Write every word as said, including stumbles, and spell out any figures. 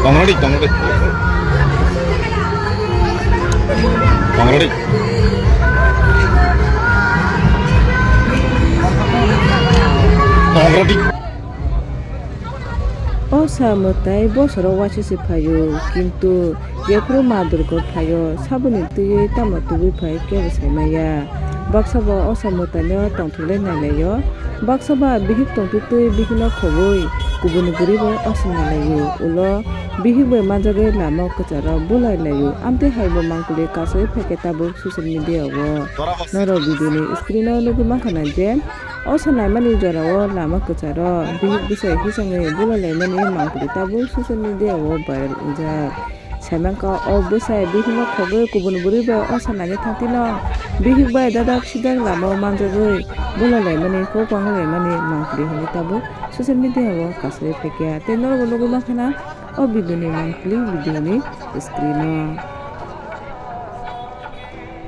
Tongradi, tongradi. Tongradi. Tongradi. Osa mwtai bosoro waisa se phaio, kintu jephuru ma durgo phaio, saboni twiwi tamo tubui phai kebo sai maya. Baksa bo osa mwtaino tongthok le nailaio. Baksa ba bihik tongtwi twi bihikno khogwi kubuni bwrwi bai osa nailaio. Ulo bihik bai manjagwi lama kwcharo bulai laio. Amtwi hai bo mangpili kasui phaikhe tabuk social media o. Norok video ni screen o nugwi mankha na je osa naimani jorao lama kwcharo bihik bwsai hisangwi bulai laimani mangpili tabuk social media o viral wngjak. Saimankha o bwsai bihikno khogwi kubun bwrwi bai osa naina thangtino bihik bai dadak sidak lama o manjagwi bulai laimani kok wng laimani mangpili hinwi tabuk social media o kasui phaikha. Tei norokbo nugwi mankha na o video ni mangpili video ni screen o.